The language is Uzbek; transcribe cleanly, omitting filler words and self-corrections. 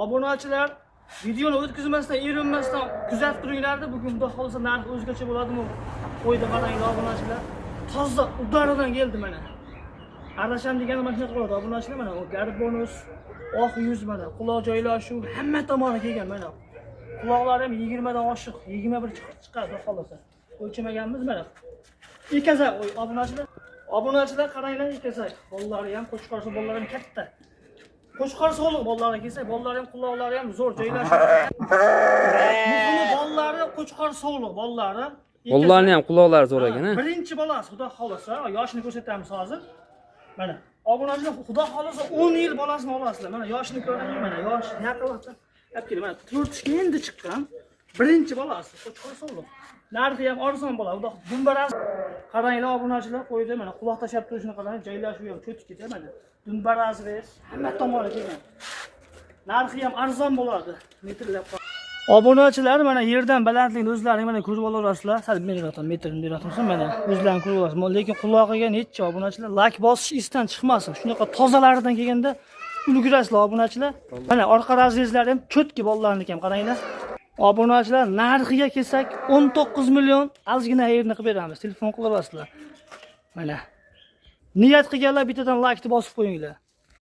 Obunachilar, videoni o'tkazmasdan, erinmasdan kuzatib turinglarda. Bugun xudo xohlasa narx o'zgacha bo'ladimi? Qo'yda qaranglar, obunachilar. Toza udaridan keldi mana. Arasham degani mana shunaqa bo'ladi, obunachilar. Mana u garbonus, oq yuz, mana quloq joylashuv hamma tomoni kelgan mana. Quloqlari ham 20 dan oshiq, 21 chiqadi xudo xohlasa. O'lchamaganmiz mana. Ekazak obunachilar. Obunachilar, qaranglar, ekazak. Bolalari ham, qo'chqor bolalari ham katta. Qo'chqor sog'liq bolalari kelsa, bolalari ham, quloqlari ham zo'r joylashgan. Muhimi, bolalari qo'chqor sog'liq bolalari. Bolalarni ham quloqlari zo'r ekan, ha? Birinchi bolasi, xudo xohlasa, yoshini ko'rsatamiz hozir. Mana, obunachilar, xudo xohlasa 10 yil bolasini olasizlar. Mana yoshini ko'ring, mana yosh yaqin vaqtda olib keling. Mana 4 ga endi chiqqan. Birinchi bolasi, qo'chqor sog'liq. Narxi ham arzon bo'ladi. Xudo dumbarasi qaranglar, obunachilar, qo'ydi. Mana quloq tashlab turishini qarang, joylashuvi ham cho'tkida mana. Dumba разрез, hamma tomoni kelgan. Narxi ham arzon bo'ladi. Metrlab. Obunachilar, mana yerdan balandligini o'zlaring mana ko'rib olasizlar. Sal beraton, metrini beratonsan, mana o'zlaring ko'rib olasizlar. Lekin qulog'iga necha, obunachilar, layk bosish esdan chiqmasin. Shunaqa tozalaridan kelganda ulgurasizlar, obunachilar. Mana orqa разрез lari ham cho'tki bolalarniki ham, qaranglar. Obunachilar, narxiga kelsak, 19 million, ozgina yerini qilib beramiz. Telefon qilib olasizlar. Mana. Niyat qilganlar bittadan laykni bosib qo'yinglar.